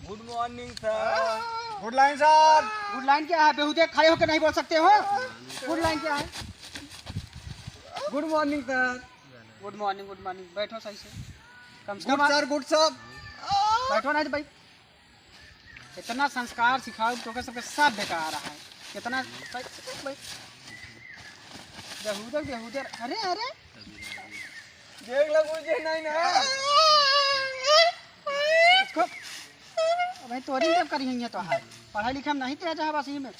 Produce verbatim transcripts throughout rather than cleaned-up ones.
Good morning sir। Good line sir। Good line क्या है? बेहूदे खड़े होकर नहीं बोल सकते हो? Good line क्या है? Good morning sir। Good morning, good morning। बैठो सही से। कम से कम good sir, good sir। बैठो ना भाई। इतना संस्कार सिखाओ तो सबके सब बेकार है। इतना बेहूदर, बेहूदर। अरे, अरे। देख लो, मुझे नहीं ना। इसको, अबे तोरी जब करी है तो है। पढ़ाई लिखाई में नहीं तेज है बस ये में।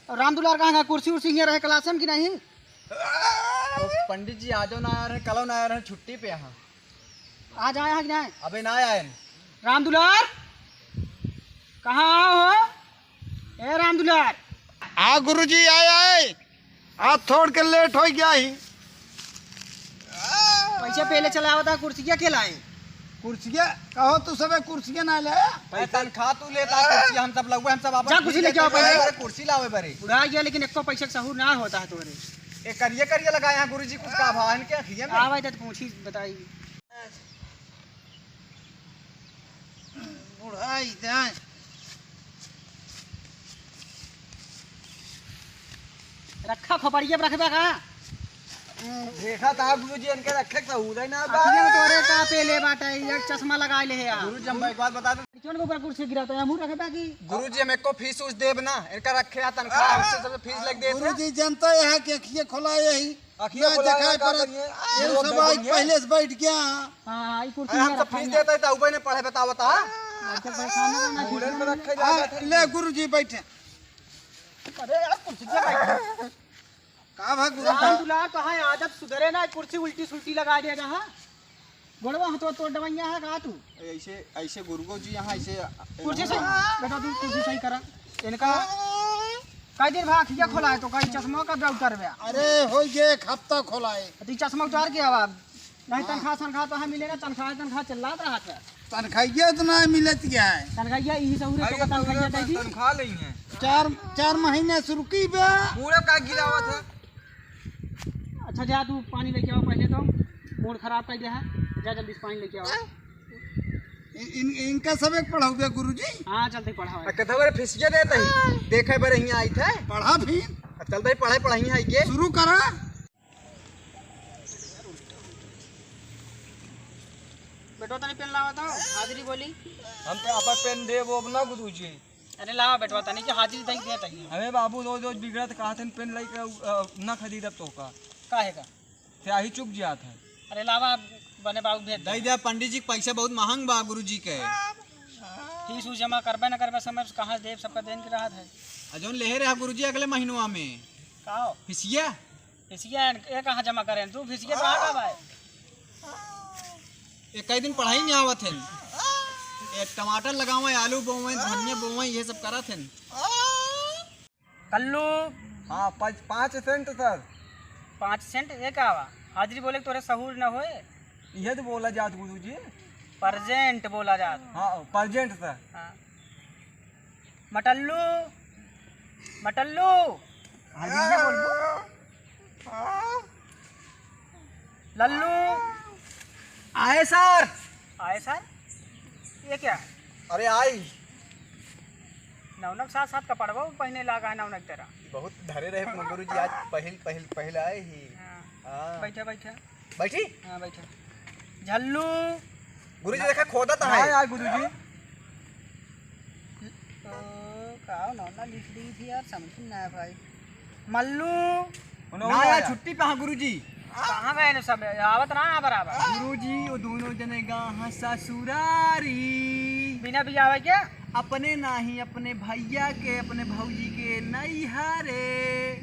और राम दुलार कहाँ गए? कुर्सी उर्सी हियाँ रहे class में कि नहीं? तो पंडित जी आजो ना आया रहे, कलो ना आया रहे, छुट्टी पे यहाँ। आज आया है कि नहीं? अबे ना आया है। राम दुलार, कहाँ हो? ए राम दुलार। हाँ गुरुजी, आए, आए। आज थोड़ के late हो गया ही। पैसा पहले चला आवता, कुर्सिया के लाए? कुर्सिया? कहो तू सबे कुर्सिया ना ले। पैसा तनख्वाह तू लेता, कुर्सी हम सब लउए, हम सब आपन जा कुर्सी लेके आओ पहले। अरे कुर्सी लावे बरे। बुढ़ा गया लेकिन एको पैसा के सहूर ना होता है तोरे। ए करिया करिया लगाए हैं गुरुजी, कुछ का भान के अखिया में। आवे तो पूछी बताई। बुढ़ाई जाए। रखा खोपड़िया पे रखबा का? देखा था गुरुजी, इनके रखे के सहूर है ना बा। अखिया में तोरे का पेले बाटे, एक चश्मा लगा ले है यार। गुरुजी, हम एक बात बता दें। क्यों के ऊपर कुर्सी गिरा तो मुंह रखबा की? गुरुजी, हम एको फीस उस देब ना, इनका रखे आ तनख्वाह, उससे सबसे फीस लग देत है। गुरुजी, जनता यह है कि अखिया खोला यही। अखिया ना खोला देखाई का पर करिए? ये लोग सब आज देखेंगे। पहले से बैठ गया। हाँ, ई कुर्सी अरे, हम में तो रखा फीस है। देता है, तो ऊपर ने पढ़े बतावता। आज तो परेशान हो ना, बूढ़े में रखे आ, जाता है। ले गुरुजी बैठे। अरे यार, कुर्सी पे बैठ। का भा गुरु राम का? दुलार, तो है आदत सुधरे ना, कुर्सी उल्टी सुल्टी लगा दे रहा। गोड़वा हथवा तोड़ दवैया है का तू? ऐसे, ऐसे गुरुगो जी यहाँ ऐसे कुर्सी से, बेटा तू कुर्सी सही करा। इनका कई दिन भा अखिया खोला है तो कई चश्मा का दे उतार बे। अरे हो गए एक हफ्ता खोला है। तो ई चश्मा उतार के आवा, नहीं तनख्वाह तनख्वाह तो है मिले ना, तनख्वाह तनख्वाह चिल्लात रहा था। तनखाइया तो ना मिलत क्या है? तनखाइया यही सहूरे तो तनखाइया दे दी। तनख्वाह नहीं है। चार, चार महीने से रुकी बे। पूरा का गिरावत है। अच्छा जा तू पानी लेके आओ पहले तो, मूड खराब कर दिया है, जा जल्दी से पानी लेके आओ। इन, इन, इनका सबक पढ़ाओगे गुरुजी? हाँ चलते पढ़ाओ। आ, कथा बारे फिसिया देते ही, देखे बारे हियाँ आई थे। पढ़ा फिर। आ, चलते ही पढ़े पढ़ाई है ये। शुरू करा। बेटवा तनी पेन लावा तो, हाजिरी बोली। हम तो आपा पेन दे वो ना गुरुजी। अरे लावा बेटवा तनी के हाजिरी दई दे तनी। अरे बाबू रोज रोज बिगड़त कहत हन पेन लई के, अ, ना खरीदब तो का। काहे का? स्याही चुक जात है। अरे लावा बने बाबू भेज दे। दई दे पंडित जी के पैसा बहुत महंग बा गुरुजी के। फीस उस जमा करबे ना करबे समय से कहाँ देब सबका देन के रहत है। आ जौन लेहे रहा गुरुजी अगले महीनवा में। का हो? फिसिया। फिसिया ए कहाँ जमा करें? तू फिसिया कहाँ का भाई? ए कई दिन पढ़ाई में आवत हन। ए टमाटर लगावे, आलू बोवे, धनिया बोवे, ये सब करत हन। कल्लू। हाँ, पाँच, पाँच सेंट सर। पाँच सेंट? ये का बा? हाजिरी बोले के तोरे सहूर न होए? इहे तो बोला जात गुरुजी। परजेंट बोला जात। हाँ, परजेंट सर। हाँ। मटल्लू, मटल्लू। हाँ जी, ये बोल दो। लल्लू। आए सर। आए सर? ये क्या है? अरे आई। नौनक साथ साथ कपड़वा पहने लागा है नौनक तेरा। बहुत धरे रहे गुरुजी, आज पहिल, पहिल, पहिल आए ही। हाँ। हाँ। बैठा, बैठा। बैठी? हाँ, बैठा। झल्लू। गुरुजी देखा खोदा तो है। हाँ यार गुरुजी। ओ, का नौना लिख दी थी यार, समझ में ना आया भाई। मल्लू। ना यार, छुट्टी पे हाँ गुरुजी। कहाँ गए ने सब? आवत ना है बराबर। गुरुजी, वो दोनों जने गा हाँ ससुरारी। बिना बियाह के? अपने नाही, अपने भैया के, अपने भौजी के नैहरे।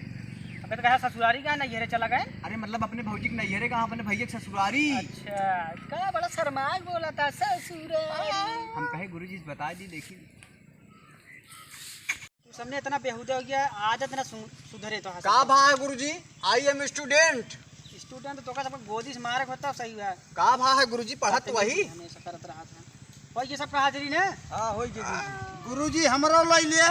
अबे तो कहा ससुरारी का नैहरे चला गए? अरे मतलब अपने भौजी के नैहरे कहाँ, अपने भैया के ससुरारी। अच्छा, का बड़ा शर्मा के बोला था ससुरारी। हम कहे गुरुजी से बता दी, देखी। तू सबने इतना बेहुदा हो गया, आज इतना सु-, सुधरे तो हंस का के। भा गुरुजी, I am student। Student तो का सबको गोदी से मारे होता सही है। का भा है गुरुजी, पढ़त वही। हमेशा करत रहा था। भाई ये सब का हाजिरी ने? हाँ, होई के गुरुजी। गुरुजी, हमरो लाई ले।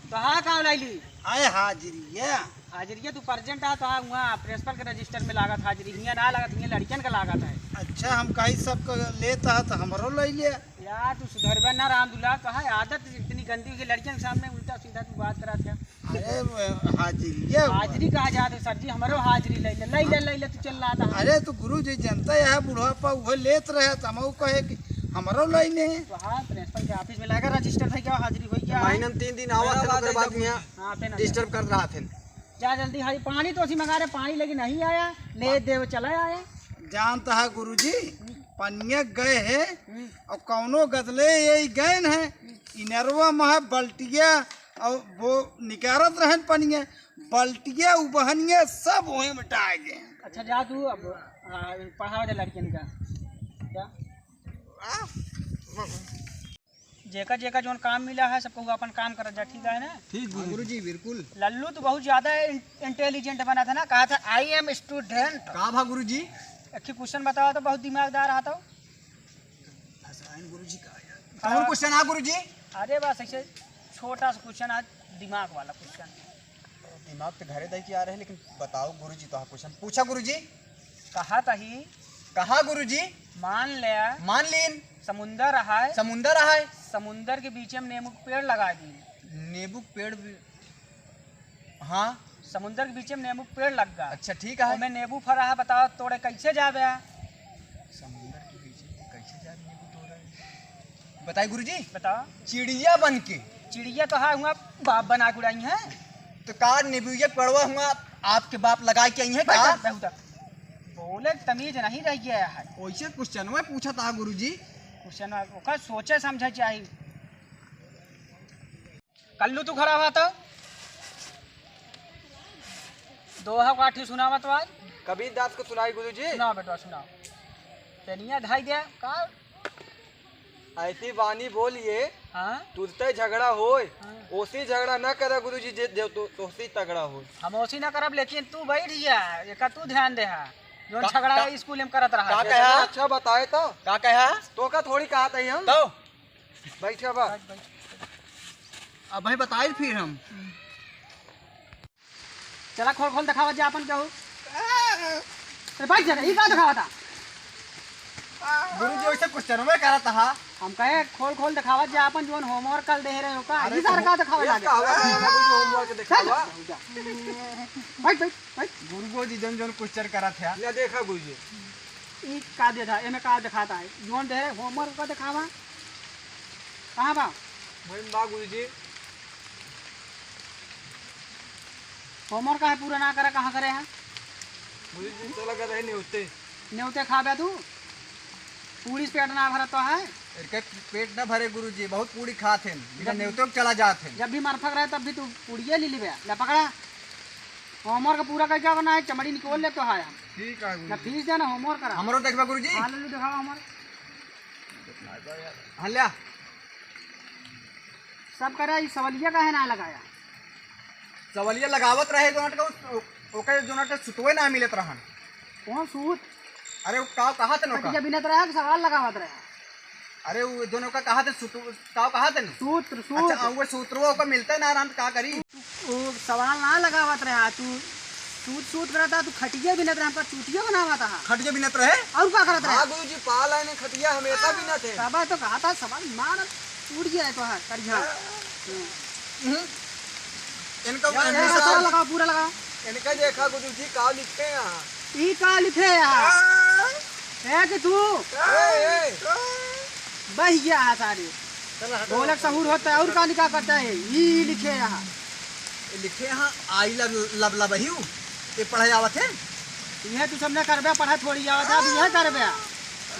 तो हाँ, का लाई ली? आए हाजिरी, ये। हाजिरी ये तू परजेंट आ, तो हाँ, वहाँ प्रिंसिपल के रजिस्टर में लागत हाजिरी, हियाँ ना लागत, हियाँ लड़कियन का लागत है। अच्छा, हम कहीं सब का लेता है, तो हमरो लाई ले। आ, तू सुधरबे ना राम दुलार, कहा आदत इतनी गंदी हुई, लड़कियन के सामने उल्टा सीधा तू बात करत है। अरे, वो हाजिरी, ये हाजिरी कहा जात है सर जी, हमरो हाजिरी ले ले, ले ले, ले ले, तू चल रहा था। अरे, तो गुरु जी जनता यह बुढ़ापा वो लेत रहे, तो हम कहे कि हमरो ले ले। तो हाँ, प्रिंसिपल के ऑफिस में लगा रजिस्टर भाई, क्या हाजिरी हुई क्या? महीना में तीन दिन आवा, ओकरे बाद में हाँ, पे ना डिस्टर्ब कर रहा थे। जा जल्दी, हाई पानी तो असी मंगा रहे, पानी लेकिन नहीं आया, ले दे वो चला आया। जानता है गुरुजी, पनिया गए है हम्म। और कौनो गदले ये गए है, इनरवा में है बल्टिया और वो निकारत रहन पनिया, बल्टिया उबहनिया सब वहीं में डाल गए। अच्छा जा तू अब, आ, पढ़ावा दे लड़कियन का। जा। जेका जेका जौन काम मिला है, सब केहू आपन काम करत जा, ठीक है ना? ठीक गुरुजी। हाँ गुरुजी, बिल्कुल। लल्लू तो बहुत ज्यादा इन-, इंटेलिजेंट बना था ना, कहा था, "I am student।" का भा गुरुजी? एक ही क्वेश्चन बतावा तो, बहुत दिमागदार आता हो। फसाइन गुरुजी का यार। कौन हाँ। क्वेश्चन आ गुरुजी? अरे बस ऐसे छोटा सा क्वेश्चन, आज दिमाग वाला क्वेश्चन। दिमाग तो घरे दे के आ रहे, लेकिन बताओ गुरुजी, तो हाँ क्वेश्चन पूछा गुरुजी। कहा तही। कहा गुरुजी? मान ले। मान लीन। समुंदर है। समुंदर है। समुंदर के बीचे में नींबू के पेड़ लगा दी। नींबू के पेड़ भी, हाँ। समुंदर के बीचे में नींबू के पेड़ लग गा। अच्छा, ठीक है। ओमे नींबू फरा है, बताओ तोड़े कैसे जाबे? समुंदर के बीचे में कैसे जाबे नींबू तोड़े? बताई गुरुजी। बताओ। चिड़िया बन के। चिड़िया तो है हुआ बाप बना के उड़ाई है। तो का नींबुइया पड़वा हुआ आपके बाप लगा के आई है का? बहुत, बहुत। बोले तमीज नहीं रह गया है। वैसे क्वेश्चनवा पूछा था गुरुजी। क्वेश्चन ओकर सोचे समझे चाहिए। कल्लू तू खड़ा हुआ तो दोहा काठी सुनावत बाय। कबीर दास को सुनाई गुरुजी। सुनाओ बेटवा, सुनाओ। पेनिया धाई दे का? ऐसी बानी बोलिए, हाँ? तुझसे झगड़ा होए, हाँ। ओसी झगड़ा ना करे गुरुजी, जे, जे तो, तोसी तगड़ा होए। हम ओसी ना करब, लेकिन तू बैठ जा, एका तू ध्यान दे हा। जौन का, झगड़ा का, है स्कूल में करत रहा। का कहा? अच्छा बताए तो। का कहा? तो का थोड़ी कहा था हम? तो? बैठा बा। बैठ, बैठ। अब भाई बताई फिर हम। चला खोल खोल दिखावत जा अपन केहू। अरे बैठ जा रे, ई का दिखावत हा? गुरुजी वैसे क्वेश्चन में करत हा। हम कहे खोल खोल दिखावत जा अपन जौन होमवर्क कल दे रहे हो का? अरे ई सारा तो का दिखावे ये लागे? का हुआ, का हुआ, गुरुजी होमवर्क चल, दिखावा। जा। बैठ, बैठ, बैठ। गुरुजी जौन जौन क्वेश्चन करत है। ले देखा गुरुजी। ई का दे था, एमे का दिखाता है? जौन दे रहे होमवर्क का दिखावा। कहाँ बा? वही बा गुरुजी। होमवर्क काहे पूरा ना करे, कहाँ करे है? गुरुजी, चला गए रहे नेवते। नेवते खाबे तू? पूरी से पेट ना भरत तो है? इनके पेट ना भरे गुरुजी, बहुत पूरी खात हैं, बिना जब नेवते के चला जात हैं। जब भी मरफक रहे तब भी तू पूड़िए ले लेबे। ले पकड़ा। होमवर्क पूरा करके आवा ना है, चमड़ी निकोल ले तो है हम। ठीक है ना गुरुजी। फीस दे ना, होमवर्क करा। हमरो देखबा गुरुजी। हाँ, ले लो, दिखावा हमर। हाँ, ल्या। सब करे, ई सवलिया काहे ना लगाया? सवलिया लगावत रहे, जोनट का उस, ओके जोनट के सुतवे ना मिलत रहन। कौन सूत? अरे, वो का कहा तन ओका? खटिया बिनत रहे कि सवाल लगावत रहे? अरे, वो जोन ओका कहा तन सुत-, का कहा तन? सूत्र, सूत्र। अच्छा, वो सूत्र ओका मिलते ना रहन, का करी? वो सवाल ना लगावत रहे, तू सूत, सूत करता, तू खटिया बिनत रहे, हमका चूतिया बनावत हा। खटिया बिनत रहे? और का करत रहे? हाँ, गुरुजी, पाल आने खटिया हमेशा बिनत है। तब तो कहा था, सवाल मार, टूट गया है तो, हाँ, करिया। हम्म। इनका या, या, हमेशा पूरा लगाओ, पूरा लगाओ। इनका देखा गुरुजी का लिखते हैं यहाँ। ई का लिखे यहाँ? हाँ। है कि तू? ए, ए। बह गया है सारे। चला, हटो। बोलक सहूर होता है और का लिखा करता है? ई लिखे यहाँ। ये लिखे यहाँ, "I love, love, love you।" ये पढ़े आवत है? यह तू सब ना करबे, पढ़ा थोड़ी आवत है, अब यह करबे।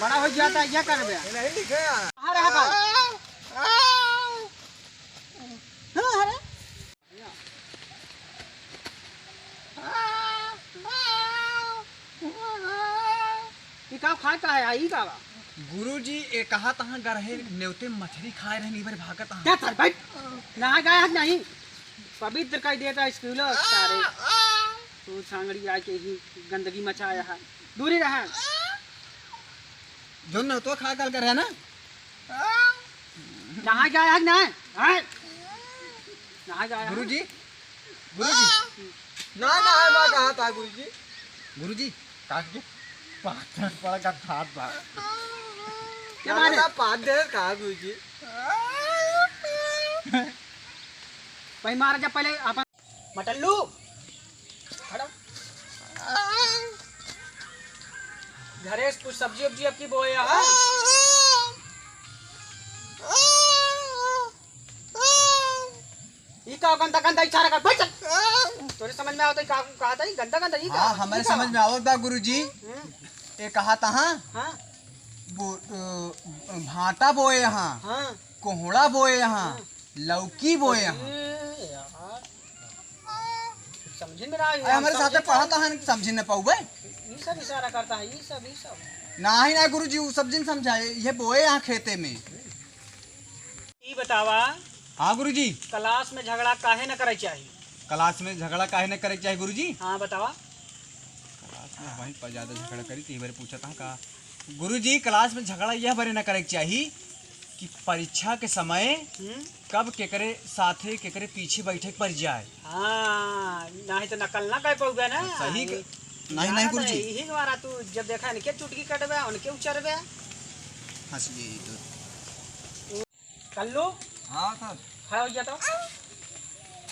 बड़ा हो जाता है, यह करबे। ये नहीं लिखे यहाँ। कहाँ रहा था? हाँ, अरे। ई का खाए का है? आ, ई का बा? गुरुजी, ए कहा तहाँ गरहे नेवते मछरी खाए रहनी, बार भागत हाँ। क्या सर, बैठ। नहा गया है कि नहीं? पवित्र कर देता स्कूल, सारे। तू सांगड़ी आके ही गंदगी मचाया है। दूरी रहा। जो नेवतो खा कल कर है ना? नहा गया है कि नहीं? हैं? नहा गया है? गुरुजी, गुरुजी। ना, ना, है, मैं कहा था, गुरुजी। गुरुजी, काट के पाथर पड़ का खात बा। क्या बात है? पाद दे का गुरुजी? भाई मार जा पहले अपन। मटल्लू, खड़ा। घरे से कुछ सब्जी उब्जी अब की बोए यहाँ? ई का गंदा गंदा इशारा कर, बैठ। तोरे समझ में आवत है का कहत है? गंदा गंदा ई का? हाँ, हमरे ई का? समझ में आवत बा गुरुजी। हम्म। ये कहत हा, हाँ। वो, अ, भांटा बोए हा, हाँ। कोहड़ा बोए हा, हाँ। लौकी बोए हा। अरे यार, समझे में ना आई, अरे, हमरे साथे पढ़त हा, समझे न पाउबे। ई सब इशारा करत है, ई सब, ई सब। नाही, नाही गुरुजी, उ सब जिन समझाए, ये बोए हा खेते में। ई बतावा। हाँ गुरुजी। क्लास में झगड़ा काहे न करे चाही? क्लास में झगड़ा काहे न करे चाही गुरुजी? हाँ बतावा। क्लास में वहीं पर ज्यादा झगड़ा करी, तो ये बारे पूछत हा का? गुरुजी, क्लास में झगड़ा यह बारे न करे के चाही कि परीक्षा के समय हम्म। कब केकरे साथे, केकरे पीछे बैठे के पड़ जाए। हाँ, नाही तो नकल ना कर पाउबे ना। सही क-, नाही, नाही गुरुजी। यही द्वारा तू जब देखा इनके चुटकी कटबे, उनके उचरबे। हंस गई तो। कल्लू, हाँ सर। खड़ा हो जा तो।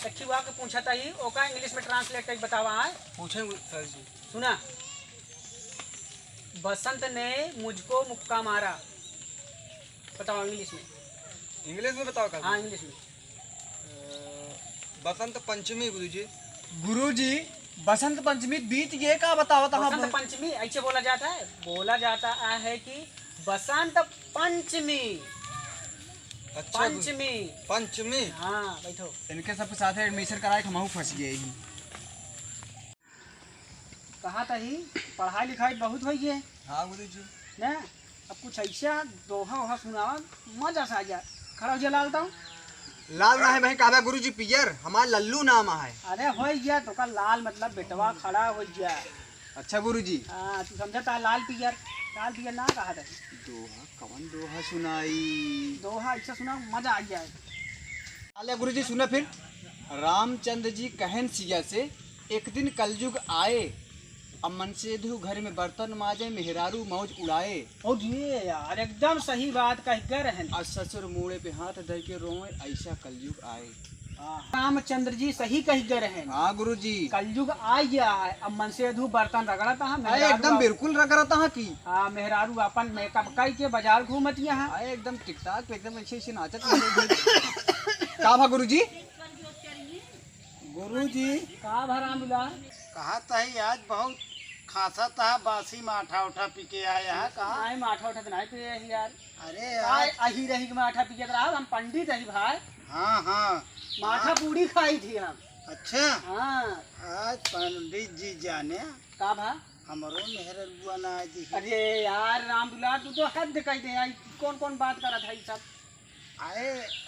एक ठे वाक्य पूछत ही, ओका English में translate करके बतावा है। पूछे सर जी। सुना, बसंत ने मुझको मुक्का मारा। बताओ English में। English में बताओ का? हाँ, English में। अ, बसंत पंचमी गुरुजी। गुरुजी, बसंत पंचमी बीत गए का बतावत हा? बसंत पंचमी ऐसे बोला जाता है, बोला जाता है कि बसंत पंचमी। अच्छा, पंचमी। पंचमी। हाँ, बैठो। इनके सबके साथे admission कराए के हमहू फंस गए ही। कहा था ही, पढ़ाई लिखाई बहुत होई है। हाँ गुरुजी। ना, अब कुछ ऐसा दोहा वोहा सुनावा, मजा सा आ जा। खड़ा हो जा लाल तो। लाल ना है भाई, कहबा गुरुजी पियर, हमार लल्लू नाम है। अरे हो गया, तो का लाल मतलब बेटवा खड़ा हो गया। अच्छा गुरुजी। हाँ, तू समझा था लाल पियर, लाल पियर ना कहा था। दोहा, कौन दोहा सुनाई? दोहा ऐसा सुना, मजा आ जाए। अले गुरुजी सुना फिर। रामचंद्र जी कहन सिया से, एक दिन कलयुग आए, अब मनसेधु घर में बर्तन माजे, मेहरारू मौज उड़ाए। ओ जी यार, एकदम सही बात कह गए रहन। और ससुर मूड़े पे हाथ धर के रोए, ऐसा कलयुग आए। हाँ, रामचंद्र जी सही कह गए रहन। हाँ गुरुजी। कलयुग आ गया है, अब मनसेधु बर्तन रगड़त है, अरे मेहरारू एकदम आप-, बिल्कुल रगड़त है कि। हाँ, मेहरारू अपन makeup कई के बाजार घूमत यहाँ। अरे एकदम TikTok पे एकदम ऐसे ऐसे नाचत है। का भा गुरुजी? गुरुजी। का भा रामदुलार? कहा तही आज बहुत खांसा तहा, बासी माठा उठा पी के आया है, कहा? नहीं, माठा उठा तो नहीं पिए है यार। अरे का आज अही रही के माठा पिए रहा, हम पंडित रही भाई। हाँ, हाँ। माठा हाँ। पूड़ी खाई थी हम। अच्छा। हाँ। आज पंडित जी जाने। का भा? हमरो मेहररुआ ना आए दिही। अरे यार रामदुलार, तू तो हद कह दे यार, कौन कौन बात करत है ई सब? अरे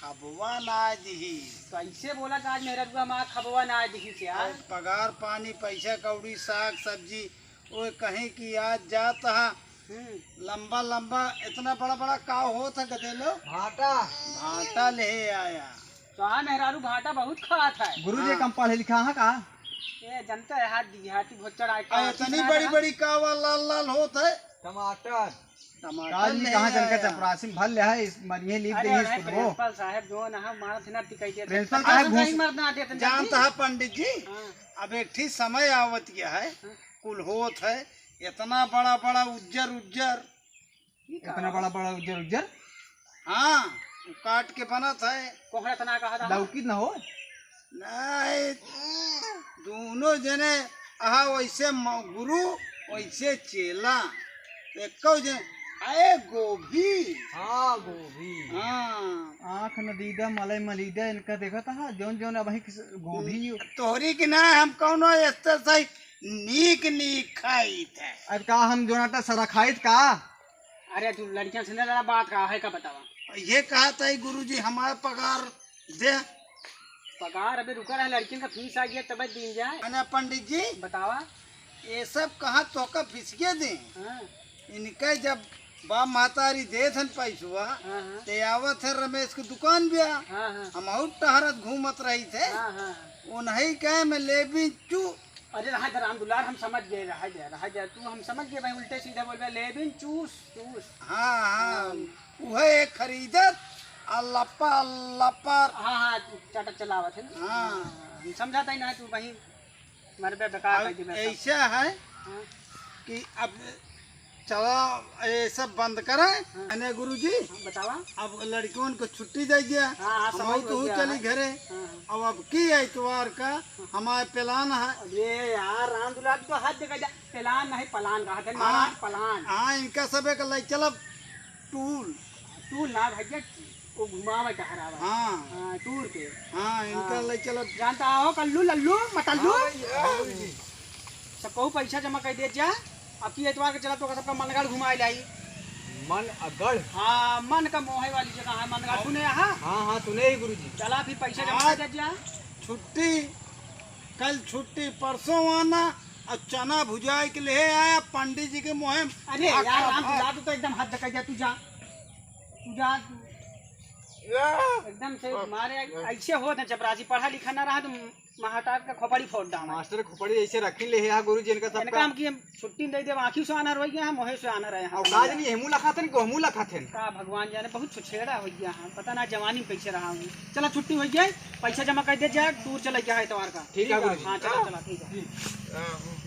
खबवा ना दिही। कैसे बोला कि आज मेहररुआ हमार खबवा ना दिही से यार? अरे पगार पानी, पैसा कौड़ी, साग सब्जी, वो कहीं कि आज जात हा। हम्म। लंबा लंबा इतना बड़ा बड़ा का होत है गदेलो? भाटा। भाटा ले आया। तो हाँ मेहरारू भाटा बहुत खात है। गुरुजी हाँ। कम पढ़े लिखा है का? ये जनता है हाथ दिघाती भोचर आए आ, का इतनी कितना बड़ी रहा? बड़ी कावा लाल लाल होत है। टमाटर। टमाटर काजी ले कहाँ चल के आया। चपरासी में भर ले है, इस मरिये लीप अरे, दे अरे, इसको वो। प्रिंसिपल साहब जो ना हम मानत ना टिकाई देते। प्रिंसिपल हम साहब तो घूस नहीं मरना देते जानता जल्दी। है पंडित जी, हाँ। अब एक ठीक समय आवत गया है, हाँ। कुल होत है, इतना बड़ा बड़ा उज्जर उज्जर। ये का इतना बा? बड़ा बड़ा उज्जर उज्जर। हाँ, वो काट के बनत है। कोहड़ा तना कहा था? लौकी न हो। नहीं, दोनों जने अहा वैसे म-, गुरु, वैसे चेला। एको जने, अरे गोभी। हाँ, गोभी। हाँ। आँख नदीदा, मलई मलीदा, इनका देखत हा, जौन जौन अब ही किस-, गोभी। तोहरी के ना, हम कौनो ऐसे सही नीक नीक खाइत है। अब का हम जोनाटा सरा खाइत का? अरे तू लड़कियां से ना लड़ा, बात का है का बतावा? ये कहा था गुरुजी हमारा पगार दे। पगार अबे रुका रहा, लड़कियों का फीस आ गया तब दीन जाए। अने पंडित जी बतावा। ये सब कहाँ तोका फिसके दे? हाँ। इनके जब बाप महतारी देत हन पैसवा, हाँ, हाँ। ते आवत है रमेश की दुकान पे। हाँ, हाँ। हम और टहरत घूमत रही थे। हाँ, हाँ, हाँ। उन्हीं के में लेबी चू अरे रहा दे राम दुलार, हम समझ गए, रहा दे, रहा दे, तू हम समझ गए भाई, उल्टे सीधे बोल रहे, लेबिन चूस, चूस। हाँ, हाँ, उहे खरीदत, आ लपा, लपा। हाँ, हाँ, चाटा चलावत है ना। हाँ। हाँ, हम समझाता ही ना, तू वहीं मर बे बेकार अब कर दे बे सब। ऐसा है हाँ। कि अब चला, ये सब बंद करे। हाँ। अने गुरुजी, हाँ, बतावा। अब लड़कियों को छुट्टी दे दिया, हाँ, हाँ, हम समय तो हो हो गया चली है। घरे। हाँ, हाँ। अब, अब की एतवार का हमारे प्लान है। अरे यार, राम दुलार तो हद कर दिया। प्लान नहीं, पलान कहा थे, हाँ। महाराज, पलान। हाँ, इनका सबे का ले चलब टूर। टूर ना भैया, वो घुमावे टहरावे। हाँ। हाँ, टूर पे। हाँ, इनका हाँ। ले चलब। जानता हो, कल्लू, लल्लू, मतल्लू। हाँ भाई, हाँ भाई। सब कहू पैसा जमा कर दे जा, अब की एतवार के चला तो सबका मनगढ़ घुमाए लाई। मनगढ़? हाँ, मन का मोहे वाली जगह है मनगढ़, हाँ। सुने यहाँ? हाँ, हाँ, सुने ही गुरुजी। चला फिर पैसा जमा आज कर दे जा। छुट्टी, कल छुट्टी, परसों आना, और चना भुजाए के लिए आया पंडित जी के मोहे। अरे भाग, यार, भाग, राम भाग। दुलार, तू तो एकदम हद कर दिया, तू जा, तू जा, तू। या। एकदम से या। मारे या। ऐसे होत है चपरासी, पढ़ा लिखा ना रहा तो महाटार का खोपड़ी फोड़ डाला। मास्टर खोपड़ी ऐसे रखी ले है गुरुजी, इनका सबका। इनका हम की हम छुट्टी नहीं दे, आँखी से आना रोई गया, हम वहीं से आना रहे हैं। और काज नहीं, हमू लखा थे, हमू लखा थे। का भगवान जाने, बहुत छुछेड़ा हो गया है, पता ना जवानी में कैसे रहा हूँ। चला छुट्टी हो गई, पैसा जमा कर दे जाए, टूर चला गया है एतवार का। ठीक है गुरुजी। हाँ, चला, चला, ठीक है। ठीक। हाँ।